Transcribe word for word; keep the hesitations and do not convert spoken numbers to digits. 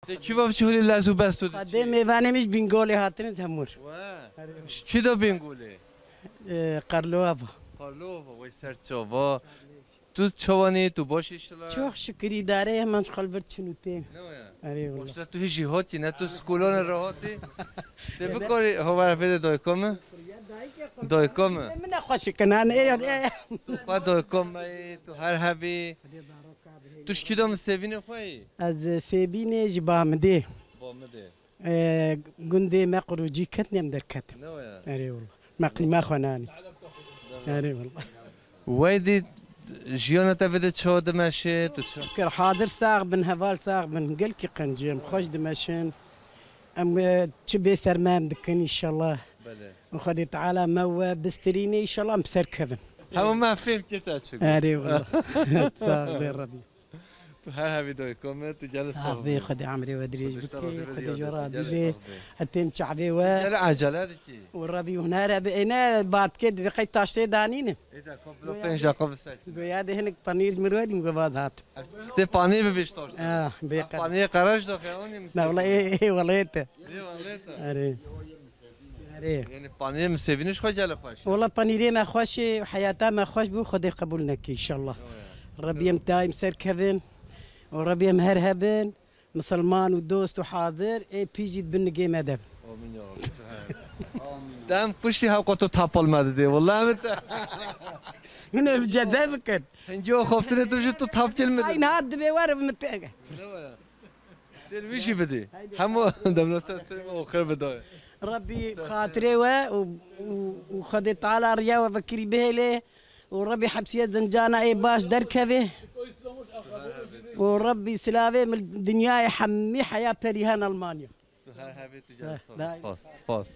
Te kî va çi holê lez û bes tu Xwedê dikî? Mêvanê min ji Bîngolê hatine, Temur. We. Ji kî de Bîngolê? Ee, Karlova. Karlova, wey ser çava. Tu çawanî, tu baş îşila? Çok şükür, îdare ye, hemen xelbir çin û tên. Ne waya? Erê wala. Başta tu hijî hotî, ne tu skolana re hotî. Te bikarî, ho vera fede dayko mi? Dayko mi? Min ne xweş kin, ha, ne, ne. Tu xwe dayko me yî, tu her hebî. Tu ji kî de mi sevînê xwe yî? Ez, e, Sêbînê ji Bamidê. Bamidê. E, gundê me qurûcî ket, nem derketim. Ne waya? Erê wala. Me qîma xwe nanî. Erê wala. Wey dî jiyana te vede çawa dimeşe, tu çi? Şükür, hadir sax bin, heval sax bin. Gelkî qencî em, xweş dimeşin. Em, e, çi bê ser me em dikin înşallah. Belê. Xwedê Teala me we bistirîne înşallah em ser kevin. Hema me fêm kir te çi got. Erê wala. Sax bê Rebî. Tu her hebî dayko me, tu gelî sax bî. Sax bê, Xwedê emrê we dirêj bike, Xwedê ji we razî bê. Hetêm çavê we. Gelî ecele dikî. Û Rebî huner hebî, êne batkê divê qey taştê danîne. Ê de komplo pênc deqa bisekîne. Goya de hinek panîr ji min re dîm, go va dihat. Tê panîr bibî ji taştê. Ah, bê qer. Panîrê qereş de xeyanî mi? Na wala ê, ê wala ê te. Ê wala ê te. Erê. Erê. Yanî panîrê mi sevînî ji xwe gelek xweş e. Wala panîrê me xweş e, heyata me xweş bû, Xwedê qebûl neke înşallah. Rebî em daîm ser kevin û Rebî em her hebin. Misilman û dost û hazir, ê pî jî di bin nigê me de bin. Amîn ya Rabbi. Dem piştî hewqa tu tapal me didê, wala min te. Hûn ê bi ceze bikin. Hingî o xoftinê tu jî tu tapkil mi didê. Ay, niha dibê were min te. Têl wî jî bidî. Hemû demle ser serê me oxir bidayê. Rebî xatirê we û, û, û Xwedê Teala riya we vekirî bihêlê û Rebî hepsiye zincana ê baş derkevê û Rebî silavê mil dinyayê hemî heya perî hen Almanya. Tu her hebî tu gel spas, spas.